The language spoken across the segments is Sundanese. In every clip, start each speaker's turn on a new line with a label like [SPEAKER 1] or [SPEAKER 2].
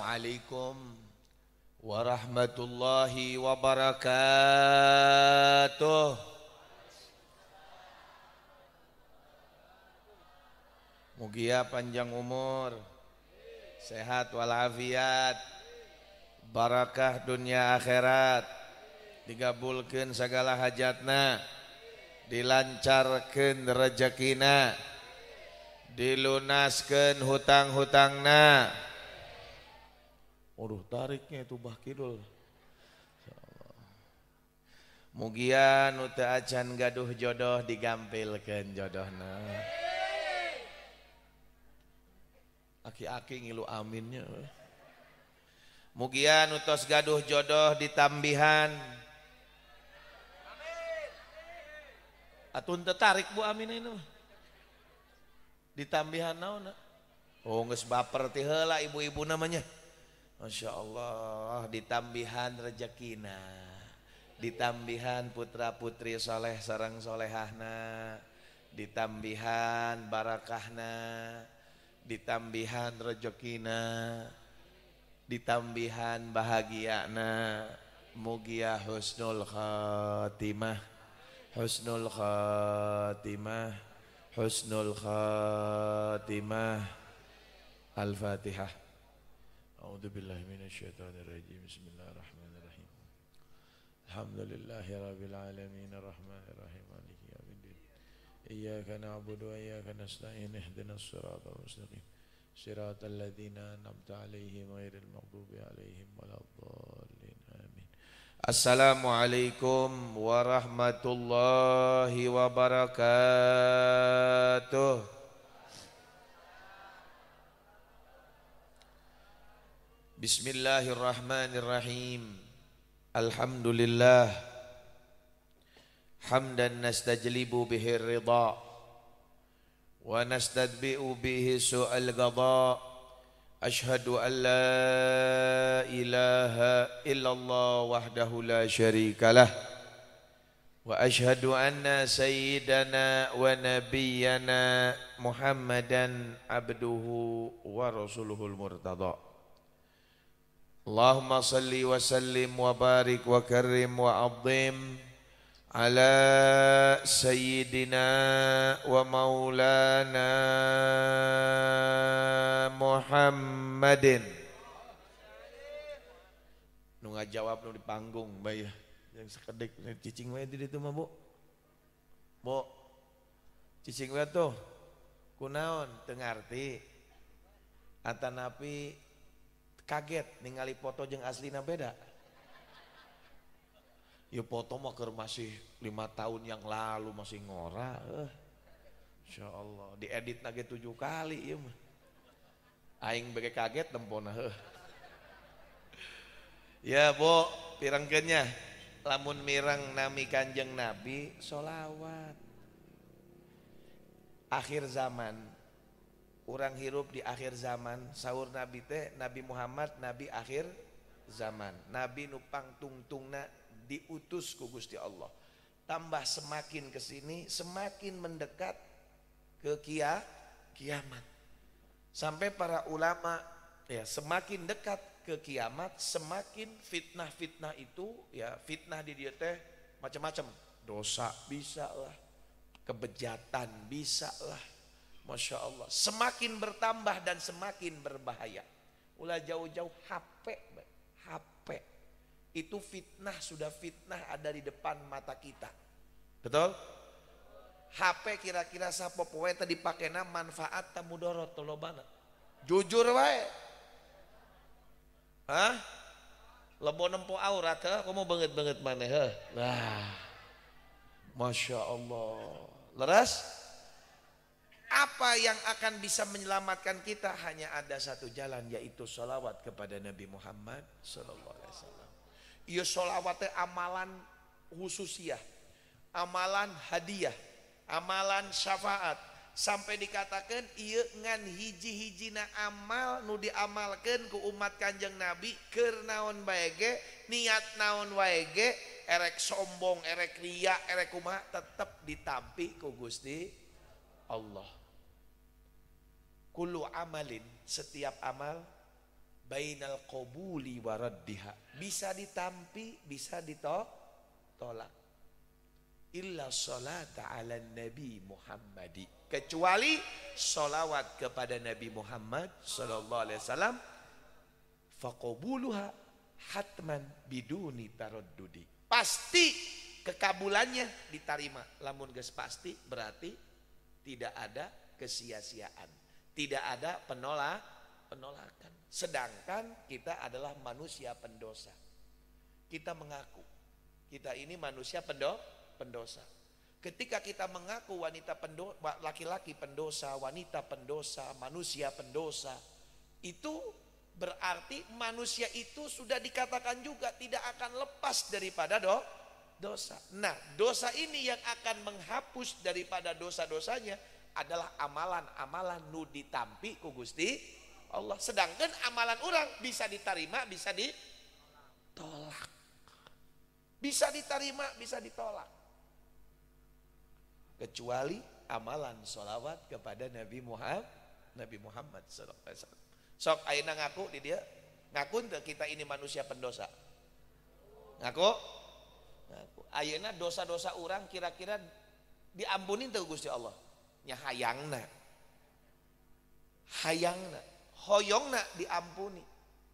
[SPEAKER 1] Assalamualaikum warahmatullahi wabarakatuh. Mugia panjang umur, sehat walafiat, barakah dunia akhirat, digabulkeun segala hajatna, dilancarkeun rezekina, dilunaskeun hutang-hutangna. Waduh, tariknya itu Bah Kidul. Mugia nu teu acan gaduh jodoh digampilkeun jodohna. Aki-aki ngilu aminnya. Mugia nu tos gaduh jodoh ditambihan. Atun tertarik Bu amin ini. Ditambihan naon? Oh geus baper ti heula ibu-ibu namanya. Masya Allah, ditambihan rezekina, ditambihan putra putri soleh sareng solehahna, ditambihan barakahna, ditambihan rezekina, ditambihan bahagiana. Mugia husnul khatimah, husnul khatimah, husnul khatimah. Al-Fatihah. A'udzubillahi minasyaitonirrajim. Bismillahirrahmanirrahim. Alhamdulillahi rabbil alamin arrahmanirrahim maliki yaumiddin. Iyyaka na'budu wa iyyaka nasta'in ihdinas siratal mustaqim. Siratal ladzina an'amta 'alaihim ghairil maghdubi 'alaihim waladdallin. Amin. Assalamualaikum warahmatullahi wabarakatuh. Bismillahirrahmanirrahim. Alhamdulillah hamdan nastajlibu bihi ridha wa nastadbi'u bihi su'al qadha. Ashhadu an la ilaha illallah wahdahu la syarika lah wa ashhadu anna sayyidana wa nabiyyana Muhammadan abduhu wa rasuluhul murtada. Allahumma salli wa sallim wa barik wa karrim wa azim ala sayyidina wa maulana Muhammadin. Nu ngajawab nu di panggung bae yang sekedik cicing wae di ditu mah Bu. Bu. Cicing wae tuh. Kunaon teu ngarti. Atanapi kaget ningali foto jeung aslina beda. Ya foto mah keur masih 5 tahun yang lalu masih ngora. Insyaallah diedit lagi 7 kali ieu mah. Aing bege kaget tempona heuh. Ya Bu, pirangkeun nya lamun mireng nami Kanjeng Nabi sholawat. Akhir zaman, urang hirup di akhir zaman, saur Nabi teh Nabi Muhammad nabi akhir zaman. Nabi nu pangtungtungna diutus ku Gusti Allah. Tambah semakin kesini semakin mendekat ke kiamat. Sampai para ulama ya semakin dekat ke kiamat semakin fitnah-fitnah itu ya, fitnah di dieu teh macam-macam. Dosa bisa lah, kebejatan bisa lah. Masya Allah, semakin bertambah dan semakin berbahaya. Ulah jauh-jauh HP, HP itu fitnah, sudah fitnah ada di depan mata kita. Betul? HP kira-kira sapopoe teh dipakena manfaat ta mudorot lobana. Jujur wae. Hah? Lebo nempo aurat heuh, komo beungeut-beungeut maneh heuh. Nah. Masya Allah. Leres? Apa yang akan bisa menyelamatkan kita? Hanya ada satu jalan, yaitu sholawat kepada Nabi Muhammad sallallahu alaihi wasallam. Ieu sholawatnya amalan khususiyah, amalan hadiah, amalan syafaat. Sampai dikatakan ieu ngan hiji-hijina amal nu diamalkeun ku umat Kanjeng Nabi keur naon bae ge, niat naon wae ge, erek sombong, erek riya, erek kumaha, tetep ditampi ku Gusti Allah. Kullu amalin, setiap amal Bainal qabuli wa raddiha. Bisa ditampi, bisa ditolak. Illa salata ala Nabi Muhammadi. Kecuali sholawat kepada Nabi Muhammad sallallahu alaihi wasallam, faqabuluha hatman biduni taraddudi. Pasti kekabulannya diterima. Lamun geus pasti berarti tidak ada kesia-siaan, tidak ada penolakan. Sedangkan kita adalah manusia pendosa. Kita mengaku kita ini manusia pendosa. Ketika kita mengaku wanita laki-laki pendosa, wanita pendosa, manusia pendosa, itu berarti manusia itu sudah dikatakan juga tidak akan lepas daripada dosa. Nah, dosa ini yang akan menghapus daripada dosa-dosanya adalah amalan-amalan nu ditampi ku Gusti Allah. Sedangkan amalan orang bisa diterima, bisa ditolak. Bisa diterima, bisa ditolak. Kecuali amalan sholawat kepada Nabi Muhammad sallallahu alaihi wasallam. Sok ayeuna ngaku di dia, ngaku teu kita ini manusia pendosa. Ngaku? Ngaku. Ayeuna dosa-dosa orang kira-kira diampunin teu Gusti Allah? Nya hayangna. Hayangna, hoyongna diampuni.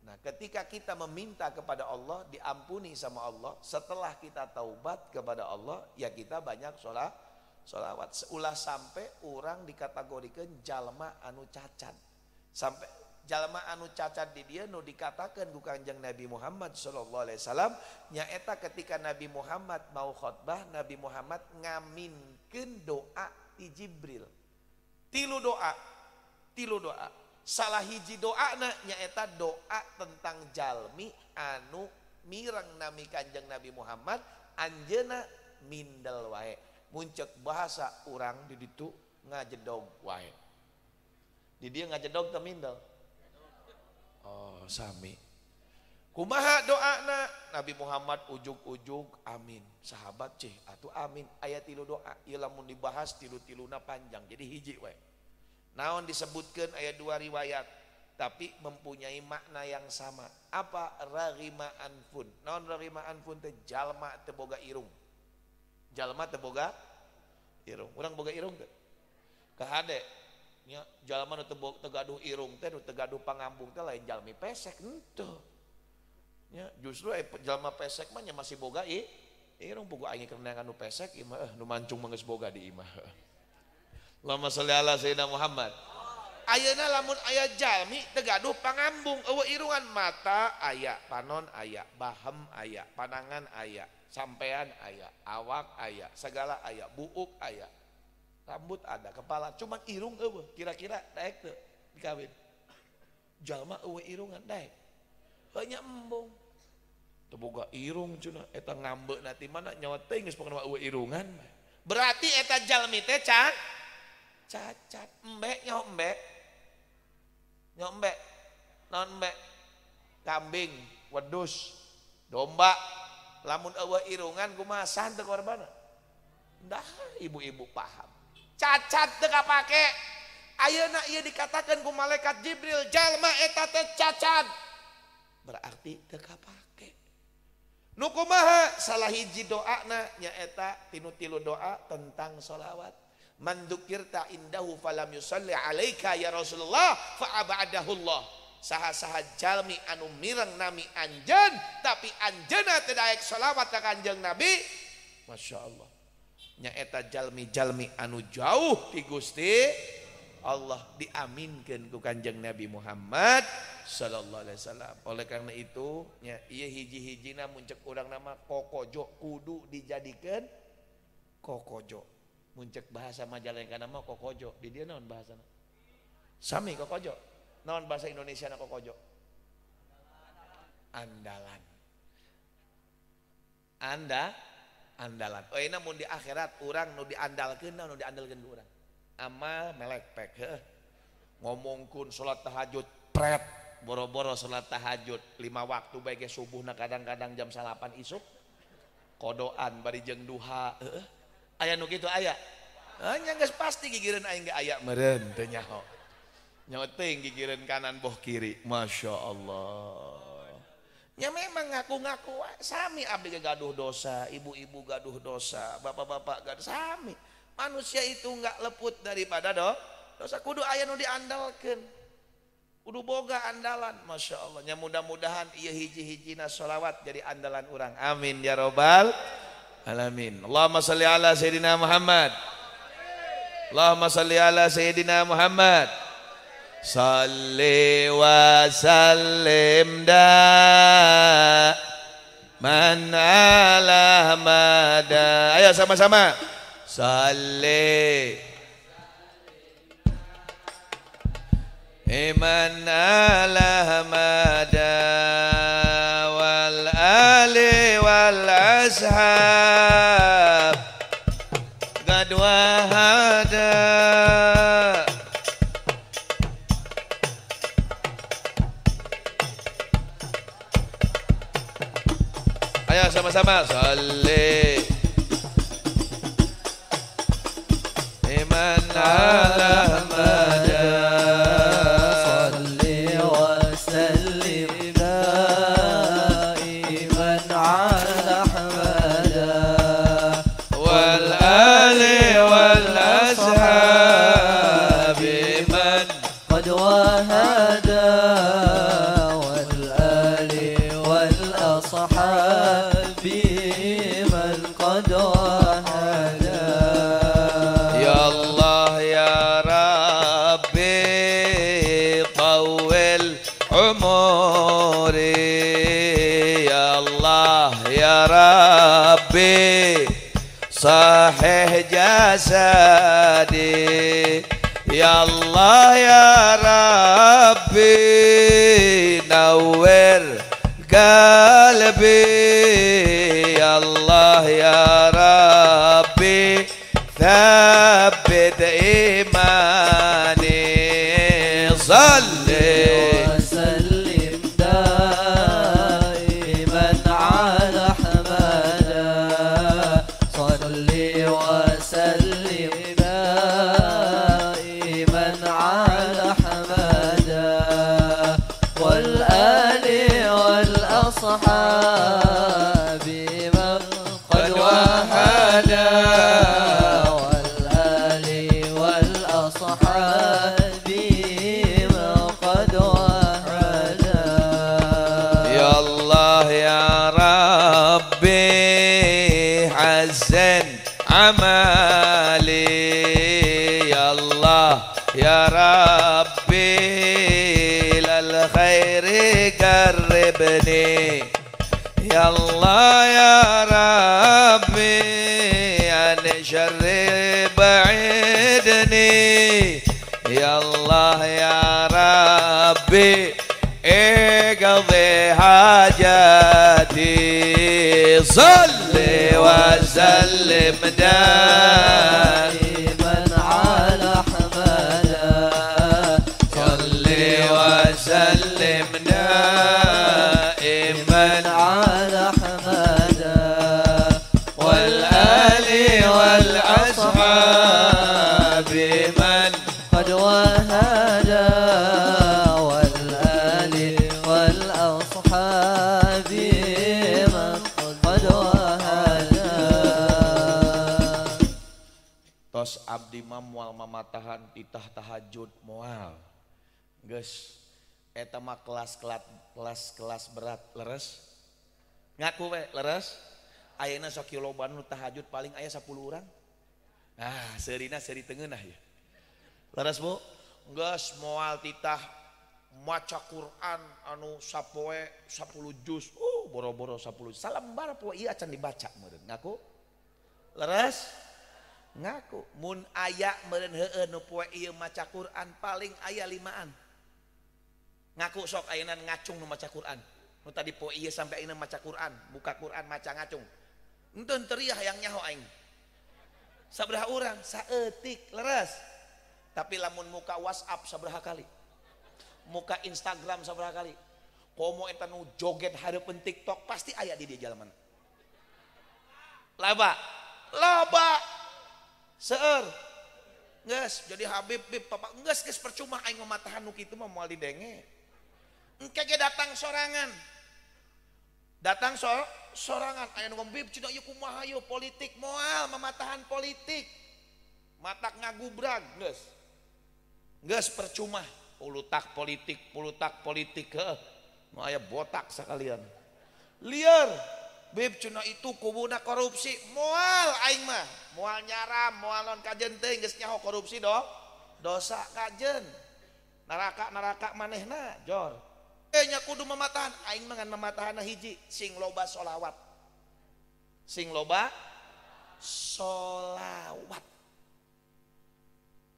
[SPEAKER 1] Nah, ketika kita meminta kepada Allah, diampuni sama Allah, setelah kita taubat kepada Allah, ya kita banyak sholawat. Ulah sampai orang dikategorikan jalma anu cacat. Sampai jalma anu cacat di dia nu dikatakan ku Kanjeng Nabi Muhammad sallallahu alaihi wasallam, nyaeta ketika Nabi Muhammad mau khotbah, Nabi Muhammad ngaminkeun doa ti Jibril. Tilu doa. Salah hiji doana nyaeta doa tentang jalmi anu mireng nami Kanjeng Nabi Muhammad, anjeuna mindel wae. Muncek bahasa urang di ditu ngajedog wae. Di dieu ngajedog teu mindel? Oh, sami. Kumaha doana? Nabi Muhammad ujug-ujug amin. Sahabat cih atuh amin. Aya tilu doa, ieu lamun dibahas tilu-tiluna panjang. Jadi hiji wae. Naon disebutkan ayat dua riwayat tapi mempunyai makna yang sama. Apa? Rarima anfun. Naon rarima anfun teh jalma teu boga irung. Jalma teu boga irung. Urang boga irung teu? Kahade nya jalma nu teu gaduh irung teh, nu teu gaduh pangambung teh lain jalmi pesek henteu. Nya justru jalma pesek mah nya masih boga irung. Boga aing keur neangan nu pesek ieu mah nu mancung mah geus boga di imah. Allahumma sholli ala sayyidina Muhammad. Ayeuna lamun aya jalmi teu gaduh pangambung, eueuh irungan, mata aya, panon aya, bahem aya, panangan aya, sampean aya, awak aya, segala aya, buuk aya, rambut ada, kepala, cuman irung eueuh. Kira-kira daek teu dikawin? Jalma eueuh irungan daek. Heuh nya embung. Teu boga irung cenah, eta ngambeuna ti mana nyawa teh geus pokona eueuh irungan. Berarti eta jalmi teh cacat. Embe nyaho embe, nyaho embe, naon embe, kambing, wedus, domba, lamun eueuh irungan kumaha sah teu korbanna? Dah ibu-ibu paham. Cacat teu kapake. Ayeuna ieu dikatakeun ku malaikat Jibril, jalma eta teh cacat. Berarti teu kapake. Nu kumaha? Salah hiji doana nyaeta tinu tilu doa tentang sholawat. Man dzukirta indahu falam yusalli alaika ya Rasulullah fa abadahullah. Saha-saha jalmi anu mireng nami anjeun tapi anjeunna teu daek sholawat ka Kanjeng Nabi, Masya Allah, nyaeta jalmi-jalmi anu jauh ti Gusti Allah, diaminkeun ku Kanjeng Nabi Muhammad sallallahu alaihi wasallam. Oleh karena itu nya ieu hiji-hijina mun ceuk urang nama kokojo kudu dijadikeun kokojo. Muncek bahasa Majalengka nama kokojo, di dia naon bahasana? Sami kokojo. Naon bahasa Indonesia na kokojo? Andalan. Andalan. Oh ini mun di akhirat urang nu diandalkeun, nu diandalkeun ku urang. Amal melek pek heuh. Ngomongkeun salat tahajud pret, boro-boro salat tahajud 5 waktu bae ge subuhna kadang-kadang jam 9 isuk. Kodoan bari jeung duha heuh. Aya nu kitu aya. Nya geus pasti gigireun aing ge aya meureun teu nyaho. Nyawa teuing gigireun kanan boh kiri. Masya Allah. Ya memang ngaku-ngaku sami abdi gaduh dosa, ibu-ibu gaduh dosa, bapak-bapak gaduh sami. Manusia itu enggak leput daripada dosa, kudu aya nu diandalkeun. Kudu boga andalan, Masya Allah. Nya mudah-mudahan ieu hiji-hijina sholawat jadi andalan urang. Amin ya robbal alamin. Allahumma sholli ala Sayyidina Muhammad. Allahumma sholli ala Sayyidina Muhammad. Salli wa sallim da man ala mada. Ayo sama-sama. Salli iman ala mada wal ali wal ashab qad wahada. Ayo sama-sama. Salli iman ala mada.
[SPEAKER 2] Salli wa sallim daiman ala ahmada
[SPEAKER 1] wal ali wal ashabi man
[SPEAKER 2] qad wahada wal ali wal ashabi man qad wahada.
[SPEAKER 1] Ya Allah ya Rabbi tawil umuri. Ya Allah ya Rabbi sahih jasadi. Ya Allah ya Rabbi nawwir qalbi. Ya Allah ya Rabbi thabbit imani. Salli
[SPEAKER 2] wa sallim daiman ala ahmada. Salli wa sallim daiman ala ahmada wal ali wal ashabi man qad wahada wal ali wal ashabi man qad wahada.
[SPEAKER 1] Ya Allah ya Rabbi hasan amali. Ya Allah ya Rabbi lal khairi qarribni. Ya Allah ya Rabbi an syarri ba'idni. Ya Allah ya Rabbi iqdi hajati. Salli wa sallim
[SPEAKER 2] daiman ala ahmada.
[SPEAKER 1] Salli wa sallim daiman
[SPEAKER 2] ala ahmada
[SPEAKER 1] wal ali wal ashabi man
[SPEAKER 2] qad wahada wal ali wal ashabi man qad wahada.
[SPEAKER 1] Tos abdi mah moal mamatahan titah tahajud moal. Geus eta mah kelas-kelas berat leres. Ngaku we leres. Ayeuna sok loba nu tahajud paling aya 10 urang. Nah, seurina seuri tengeunah ya. Leres Bu? Geus moal titah maca Quran anu sapoe 10 juz. Boro-boro 10. Salembar poe ieu acan dibaca meureun. Ngaku? Leres? Ngaku. Mun aya meureun heueuh nu poe ieu maca Quran paling aya 5-an. Ngaku sok ayeuna ngacung nu maca Quran. Nu tadi poe ieu sampai ayeuna maca Quran, buka Quran maca ngacung. Enteu teriah yang nyaho aing. Sabaraha urang? Saeutik leres. Tapi lamun muka WhatsApp sabaraha kali? Muka Instagram sabaraha kali? Komo eta nu joget hareupeun TikTok pasti aya di dieu jalan. Laba. Loba. Seueur. Geus jadi Habib bib papa geus geus percuma aing mamatahan nu kitu mah moal didenge. Engke ge datang sorangan. Datang sorangan aya nu ngomong bib cenah ieu kumaha ieu politik moal mamatahan politik. Matak ngagubrag geus. Geus percuma pulutak politik heuh. Nu aya botak sakalian. Liar bib cenah itu kubuna korupsi moal aing mah moal nyaram moal non kajen teuing geus nyaho korupsi do dosa kajen neraka manehna jor nya kudu mamatahan aing mah ngan mamatahanna hiji sing loba sholawat sing loba sholawat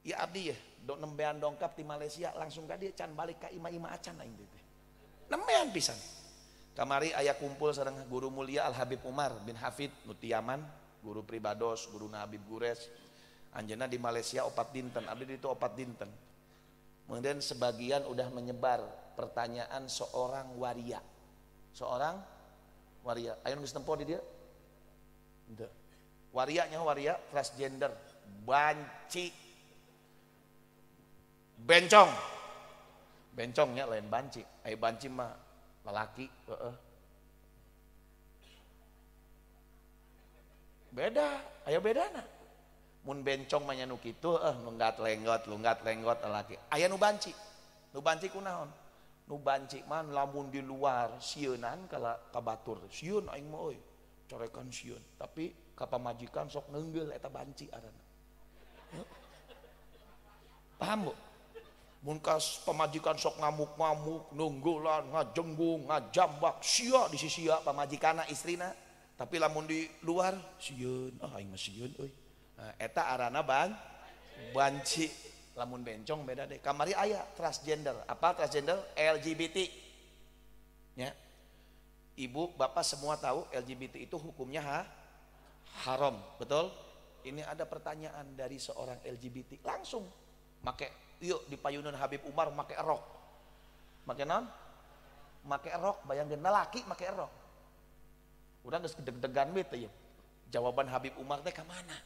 [SPEAKER 1] ya abdi ya do nembean dongkap di Malaysia langsung ka dieu can balik ka ima-ima acan aing teh nembean pisan. Kamari aya kumpul sareng guru mulia Al Habib Umar bin Hafid nu ti Yaman, guru pribados, guru Habib Gures. Anjeunna di Malaysia 4 dinten, abdi di ditu 4 dinten. Kemudian sebagian udah menyebar pertanyaan seorang waria. Seorang waria. Ayo geus tempo di dieu? Henteu. Waria nya waria transgender, banci. Bencong. Bencongnya lain banci. Ayo banci mah lelaki, beda, ayo bedana. Mun bencong mah nya nu kitu, lunggat lenggot lelaki. Aya nu banci kunaon? Nu banci mah lamun di luar sieunan kala ka batur. Sieun aing mah euy, corekan sieun. Tapi ka pamajikan sok neunggeul eta banci aranna. Paham bu? Mun kas pamajikan sok ngamuk-ngamuk, nunggulan, ngajenggung, ngajambak, sia di sisia pamajikana istrina. Tapi lamun di luar sieun, ah aing mah sieun euy. Nah, eta arana banci. Lamun bencong beda deh. Kamari aya transgender. Apa transgender? LGBT. Ya. Ibu, bapak semua tahu LGBT itu hukumnya haram, betul? Ini ada pertanyaan dari seorang LGBT langsung make yuk di payunan Habib Umar make rok. Make naon? Make rok, bayangkeun lalaki make rok. Urang geus deg-degan we teh. Jawaban Habib Umar teh ka mana?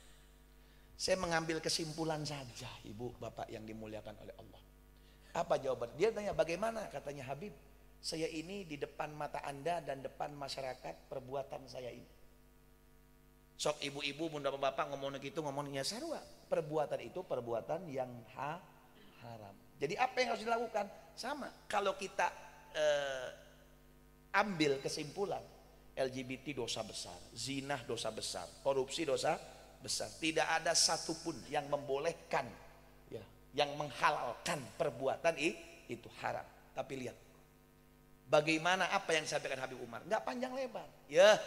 [SPEAKER 1] Saya mengambil kesimpulan saja, Ibu, Bapak yang dimuliakan oleh Allah. Apa jawaban? Dia tanya bagaimana? Katanya Habib, saya ini di depan mata Anda dan depan masyarakat perbuatan saya ini. Sok ibu-ibu, bunda bapak ngomong gitu, ngomongnya sarua. Perbuatan itu perbuatan yang haram. Jadi apa yang harus dilakukan? Sama. Kalau kita ambil kesimpulan, LGBT dosa besar, zina dosa besar, korupsi dosa besar. Tidak ada satupun yang membolehkan, ya, yang menghalalkan perbuatan itu haram. Tapi lihat, bagaimana apa yang disampaikan Habib Umar? Nggak panjang lebar. Ya,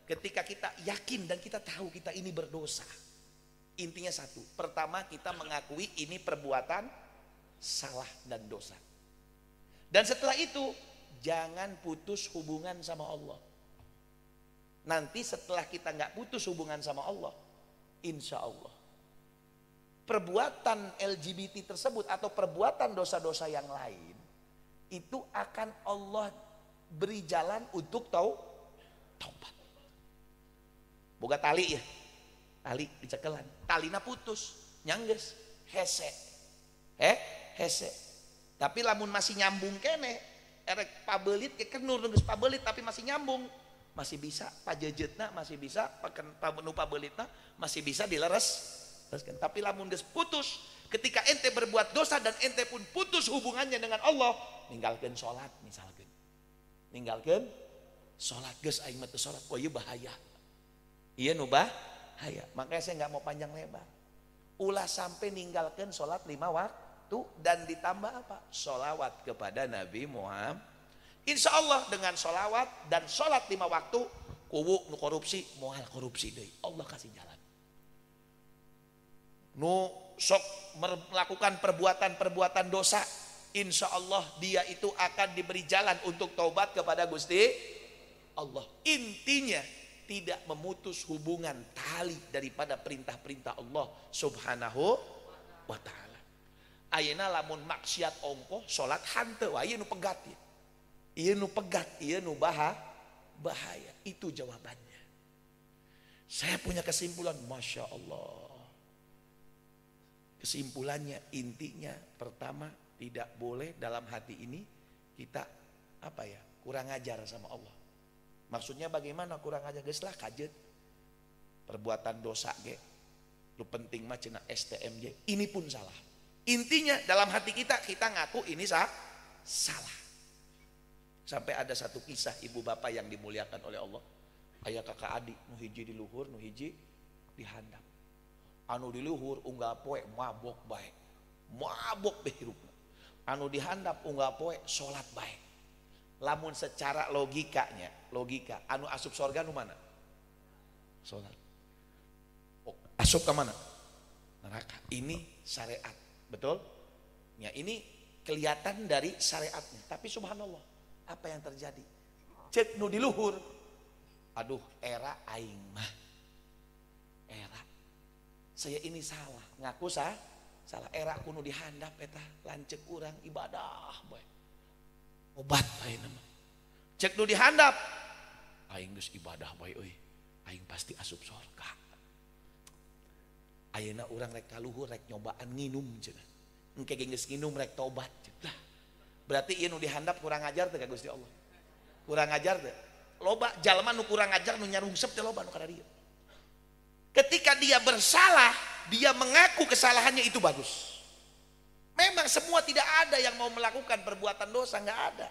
[SPEAKER 1] ketika kita yakin dan kita tahu kita ini berdosa. Intinya satu, pertama kita mengakui ini perbuatan salah dan dosa. Dan setelah itu, jangan putus hubungan sama Allah. Nanti setelah kita nggak putus hubungan sama Allah, insya Allah perbuatan LGBT tersebut atau perbuatan dosa-dosa yang lain itu akan Allah beri jalan untuk taubat. Boga tali ya, tali dicekelan, talina putus, nyangges, hese, hese. Tapi lamun masih nyambung kene, erek pabelit ke kenur geus pabelit tapi masih nyambung, masih bisa pajejetna, masih bisa nu pabelitna, masih bisa dileres. Tapi lamun geus putus, ketika ente berbuat dosa dan ente pun putus hubungannya dengan Allah, ninggalkeun salat misalkan. Ninggalkeun salat geus aing mah teu salat, oh ieu bahaya. Ieu nu bahaya. Makanya saya nggak mau panjang lebar. Ulah sampai ninggalkeun salat 5 waktu dan ditambah apa? Sholawat kepada Nabi Muhammad. Insya Allah dengan sholawat dan sholat 5 waktu, kuwu nu korupsi, moal korupsi deui. Allah kasih jalan. Nu sok melakukan perbuatan-perbuatan dosa, insya Allah dia itu akan diberi jalan untuk taubat kepada Gusti Allah. Intinya tidak memutus hubungan tali daripada perintah-perintah Allah Subhanahu wa ta'ala. Ayeuna lamun maksiat ongkoh salat hanteu, wah ieu nu pegat ieu. Ieu nu pegat, ieu nu bahaya. Itu jawabannya. Saya punya kesimpulan, Masya Allah. Kesimpulannya, intinya pertama, tidak boleh dalam hati ini kita apa ya, kurang ajar sama Allah. Maksudnya bagaimana kurang ajar? Geus lah kajeut. Perbuatan dosa ge. Lu penting mah cenah STMJ. Ini pun salah. Intinya dalam hati kita, kita ngaku ini salah. Sampai ada satu kisah ibu bapak yang dimuliakan oleh Allah. Ayah kakak adik, nu hiji di luhur, nu hiji di handap. Anu di luhur unggal poe mabok bae. Mabok be hirupna. Anu di handap unggal poe salat bae. Lamun secara logikanya, logika anu asup sorga nu mana? Salat. Oh, asup ke mana? Neraka. Ini syariat, betul? Ya, ini kelihatan dari syariatnya. Tapi subhanallah, apa yang terjadi? Cek nu di luhur. Aduh, era aing mah. Era. Saya ini salah, ngaku salah. Era kuno dihandap eta lanceuk urang ibadah bae. Obat ayeuna mah. Cek nu dihandap, aing geus ibadah bae euy. Aing pasti asup surga. Ayeuna urang rek kaluhur rek nyobaan nginum cenah. Engke ge geus nginum rek tobat cenah. Lah, berarti ieu nu dihandap kurang ajar teh ka Gusti Allah. Kurang ajar teh. Loba jalma nu kurang ajar nu nyarungsep teh loba nu kada dieu. Ketika dia bersalah, dia mengaku kesalahannya itu bagus. Memang semua tidak ada yang mau melakukan perbuatan dosa, nggak ada.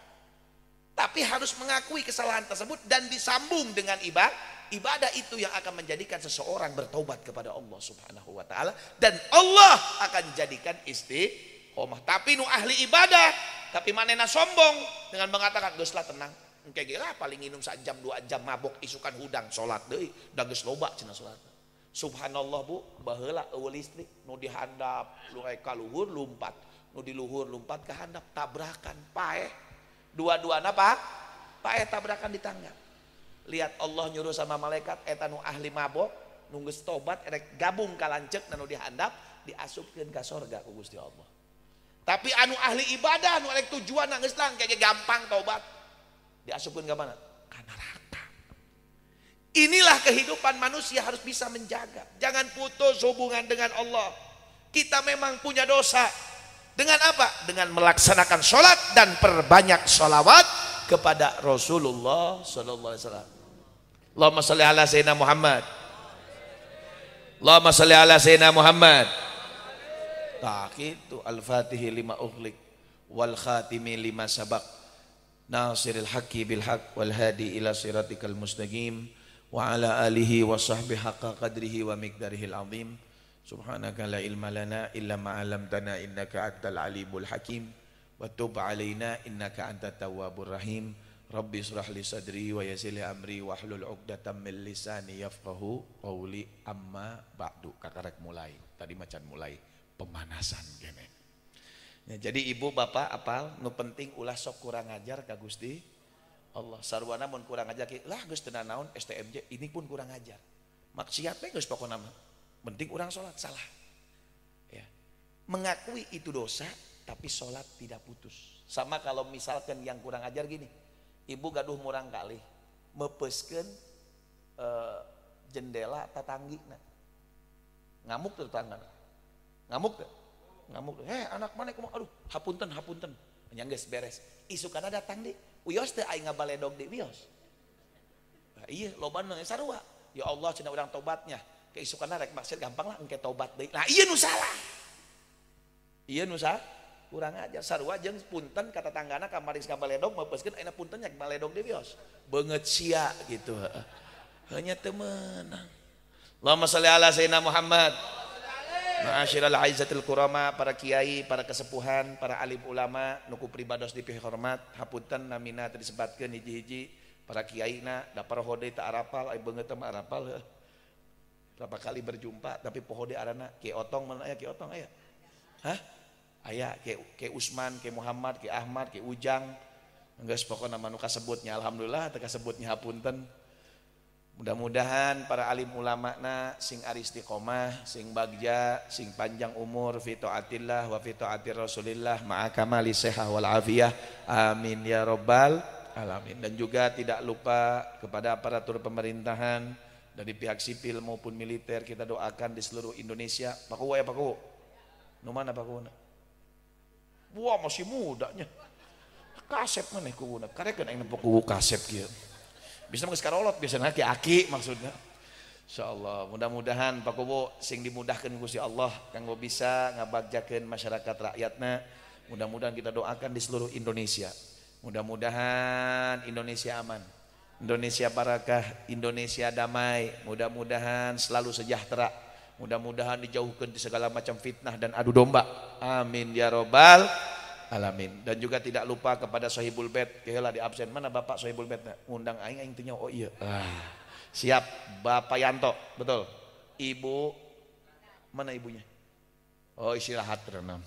[SPEAKER 1] Tapi harus mengakui kesalahan tersebut dan disambung dengan ibadah. Ibadah itu yang akan menjadikan seseorang bertobat kepada Allah Subhanahu wa taala dan Allah akan jadikan istiqomah. Tapi nu ahli ibadah, tapi manena sombong dengan mengatakan geus lah tenang. Engke ge lah paling minum sak jam 2 jam mabok isukan hudang salat deui, da geus loba cenah salat. Subhanallah bu, baheula eueuh listrik nu dihandap lu rek ka luhur lumpat, nu di luhur lumpat ka handap tabrakan paeh. Dua-duana pak, paeh tabrakan di tangga. Lihat Allah nyuruh sama malaikat eta nu ahli mabok, nu geus tobat rek gabung ka lanceuk nu dihandap diasupkeun ka sorga ku Gusti Allah. Tapi anu ahli ibadah nu rek tujuan geus lah kayak gampang tobat. Diasupkeun ka mana? Ka neraka. Inilah kehidupan manusia harus bisa menjaga. Jangan putus hubungan dengan Allah. Kita memang punya dosa. Dengan apa? Dengan melaksanakan sholat dan perbanyak sholawat kepada Rasulullah Sallallahu Alaihi Wasallam. Allahumma sholli ala Sayyidina Muhammad. Allahumma sholli ala Sayyidina Muhammad. Tak itu al-Fatihi lima ughliq wal khatimi lima sabaq nasiril haqqi bil haqq wal hadi ila siratikal mustaqim wa ala alihi wa sahbihi haqqa qadrihi wa miqdarihil azim. Subhanaka la ilma lana illa ma 'allamtana innaka antal alimul hakim wa tub alaina innaka antat tawwabur rahim. Rabbi israh li sadri wa yassir li amri wahlul 'uqdatam min lisani yafqahu qawli. Amma ba'du. Kakarek mulai. Tadi macan mulai pemanasan kene. Ya, jadi ibu bapak apal nu penting ulah sok kurang ajar ka Gusti Allah. Sarwana mun kurang ajar lah geus teu naon STMJ ini pun kurang ajar. Maksiat we geus pokona mah. Penting orang sholat salah. Ya. Mengakui itu dosa tapi sholat tidak putus. Sama kalau misalkan yang kurang ajar gini, ibu gaduh murang kali mepeskeun jendela tatanggi nah. Ngamuk tuh tetangga. Ngamuk tuh. Ngamuk. Heh anak mana kumaha? Aduh, hapunten hapunten. Nya geus beres. Isukana datang di wios teh aing ngabaledog di wios. Nah, iya loba nu sarua. Ya Allah cenah urang tobatnya. Keisukana rek maksiat gampang lah engke tobat deui. Nah ieu nu salah. Ieu nu salah. Kurang ajar sarua jeung punten ka tetanggana kamari ngabaledog meupeuskeun ayeuna punten nya baledog deui wios. Beungeut sia gitu heeh. Hanya teu meunang. Allahumma sholli ala sayyidina Muhammad. Ma'asyiral aizatil kurama, para kiai, para kesepuhan, para alim ulama, nu ku pribados dipihormat, hapunten namina teu disebatkeun hiji-hiji, para kiaina da paroho deui teu arapal, ai beungeut teh mah arapal heuh. Berapa kali berjumpa tapi poho deui arana Ki Otong mana aya Ki Otong aya? Hah? Aya Ki Usman, Ki Muhammad, Ki Ahmad, Ki Ujang. Geus pokona mah nu kasebutnya alhamdulillah teu kasebutnya hapunten. Mudah-mudahan para alim ulamana sing aristiqomah, sing bagja, sing panjang umur fi taatillah wa fi taati Rasulillah ma'a kamali sehah wal afiyah. Amin ya rabbal alamin. Dan juga tidak lupa kepada aparatur pemerintahan dari pihak sipil maupun militer, kita doakan di seluruh Indonesia. Pak Kuwu ya Pak Kuwu. Nu mana Pak Kuwuna? Wah masih mudanya. Kasep maneh kuwuna. Karekeun aing nempo kuwu kasep kieu. Bisa geus karolot biasana aki-aki maksudnya. Insyaallah mudah-mudahan Pak Kuwu sing dimudahkeun Gusti Allah kanggo bisa ngabagjakeun masyarakat rakyatna. Mudah-mudahan kita doakan di seluruh Indonesia. Mudah-mudahan Indonesia aman, Indonesia barakah, Indonesia damai. Mudah-mudahan selalu sejahtera. Mudah-mudahan dijauhkan di segala macam fitnah dan adu domba. Amin ya robbal alamin. Dan juga tidak lupa kepada Sohibul Bait. Keheula di absen mana Bapak Sohibul Bait? Ngundang aing aing teu nyaho. Oh iya. Ah. Siap Bapak Yanto, betul. Ibu mana ibunya? Oh istirahat renam.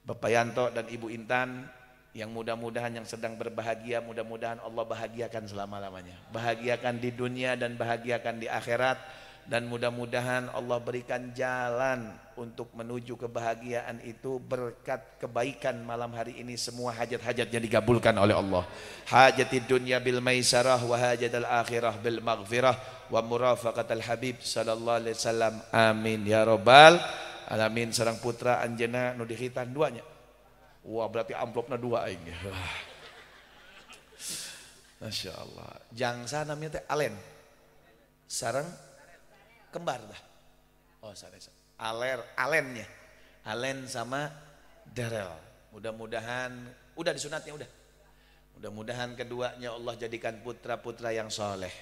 [SPEAKER 1] Bapak Yanto dan Ibu Intan yang mudah-mudahan yang sedang berbahagia, mudah-mudahan Allah bahagiakan selama-lamanya. Bahagiakan di dunia dan bahagiakan di akhirat. Dan mudah-mudahan Allah berikan jalan untuk menuju kebahagiaan itu berkat kebaikan malam hari ini. Semua hajat-hajatnya digabulkan oleh Allah. Hajatid dunya bil maisarah wa hajatal akhirah bil maghfirah wa murafaqatal habib sallallahu alaihi wasallam. Amin ya robbal alamin. Sareng putra anjeunna nu dikhitan duanya. Wah berarti amplopna dua aing. Masya Allah. Jangsa namanya teh Alen. Sareng kembar dah. Oh sorry. Aler, Alennya. Alen sama Darel. Mudah-mudahan udah disunatnya udah. Mudah-mudahan keduanya Allah jadikan putra-putra yang soleh.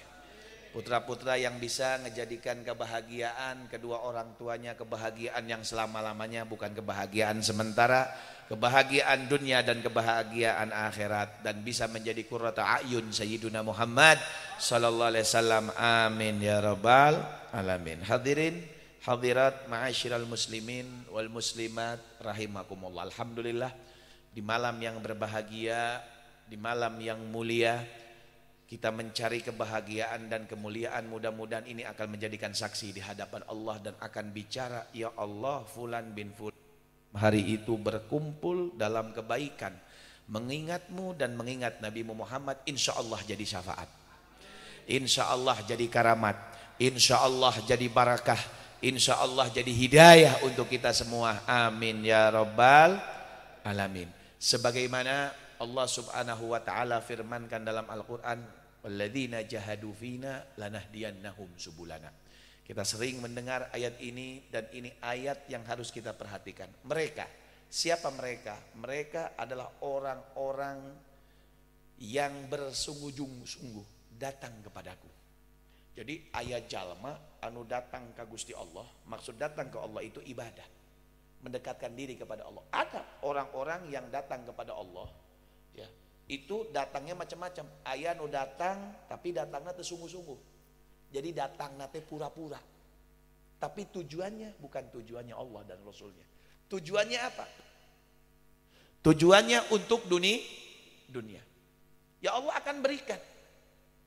[SPEAKER 1] Putra-putra yang bisa ngejadikan kebahagiaan kedua orang tuanya, kebahagiaan yang selama-lamanya, bukan kebahagiaan sementara, kebahagiaan dunia dan kebahagiaan akhirat, dan bisa menjadi qurrata a'yun Sayyiduna Muhammad sallallahu alaihi wasallam. Amin ya rabbal alamin. Hadirin hadirat ma'asyiral muslimin wal muslimat rahimakumullah. Alhamdulillah di malam yang berbahagia, di malam yang mulia, kita mencari kebahagiaan dan kemuliaan. Mudah-mudahan ini akan menjadikan saksi di hadapan Allah dan akan bicara, ya Allah fulan bin fulan hari itu berkumpul dalam kebaikan, mengingatmu dan mengingat Nabi Muhammad. Insya Allah jadi syafaat, insya Allah jadi karamat, insya Allah jadi barakah, insya Allah jadi hidayah untuk kita semua. Amin ya rabbal alamin. Sebagaimana Allah subhanahu wa ta'ala firmankan dalam Al-Quran, walladzina jahadu fina lanahdiyannahum subulana. Kita sering mendengar ayat ini, dan ini ayat yang harus kita perhatikan. Mereka, siapa mereka? Mereka adalah orang-orang yang bersungguh-sungguh datang kepadaku. Jadi ayat jalma anu datang ke Gusti Allah, maksud datang ke Allah itu ibadah, mendekatkan diri kepada Allah. Ada orang-orang yang datang kepada Allah, ya, itu datangnya macam-macam. Aya nu datang tapi datangnya teu sungguh-sungguh. Jadi datangna teh pura-pura. Tapi tujuannya bukan tujuannya Allah dan Rasulnya. Tujuannya apa? Tujuannya untuk dunia. Ya Allah akan berikan.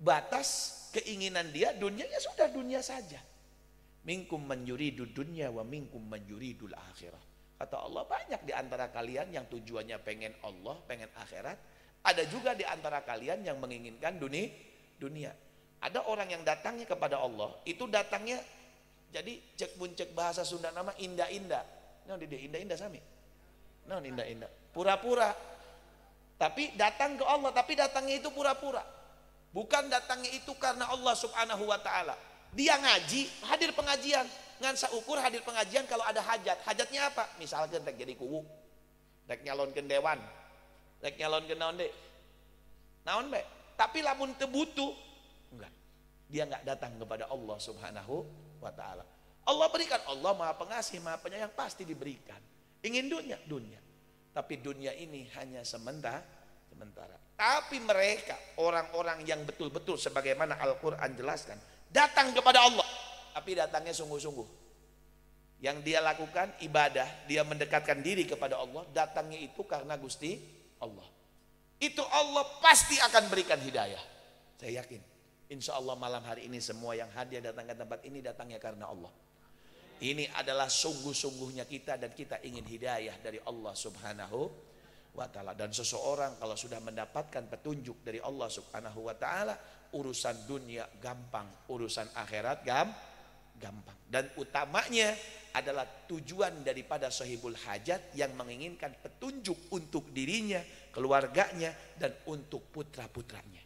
[SPEAKER 1] Batas keinginan dia dunia, ya sudah dunia saja. Minkum man yuridu dunya wa minkum man yuridul akhirah. Kata Allah, banyak di antara kalian yang tujuannya pengen Allah, pengen akhirat. Ada juga di antara kalian yang menginginkan dunia. Ada orang yang datangnya kepada Allah, itu datangnya jadi cek buncek bahasa Sunda nama indah-indah. Nah, dia indah-indah sami. Nah, indah-indah. Pura-pura. Tapi datang ke Allah, tapi datangnya itu pura-pura. Bukan datangnya itu karena Allah Subhanahu wa taala. Dia ngaji, hadir pengajian. Ngan saukur hadir pengajian kalau ada hajat. Hajatnya apa? Misalkan rek jadi kuwu, rek nyalonkeun dewan, rek nyalonkeun naon deui. Naon bae. Tapi lamun teu butuh, enggak. Dia enggak datang kepada Allah Subhanahu wa taala. Allah berikan, Allah Maha Pengasih, Maha Penyayang, pasti diberikan. Ingin dunia, dunia. Tapi dunia ini hanya sementara. Tapi mereka orang-orang yang betul-betul sebagaimana Al-Qur'an jelaskan, datang kepada Allah, tapi datangnya sungguh-sungguh. Yang dia lakukan ibadah, dia mendekatkan diri kepada Allah, datangnya itu karena Gusti Allah. Itu Allah pasti akan berikan hidayah. Saya yakin. Insya Allah malam hari ini semua yang hadir datang ke tempat ini datangnya karena Allah. Ini adalah sungguh-sungguhnya kita, dan kita ingin hidayah dari Allah Subhanahu wa ta'ala. Dan seseorang kalau sudah mendapatkan petunjuk dari Allah Subhanahu wa ta'ala, urusan dunia gampang, urusan akhirat gampang. Dan utamanya adalah tujuan daripada sahibul hajat yang menginginkan petunjuk untuk dirinya, keluarganya, dan untuk putra-putranya.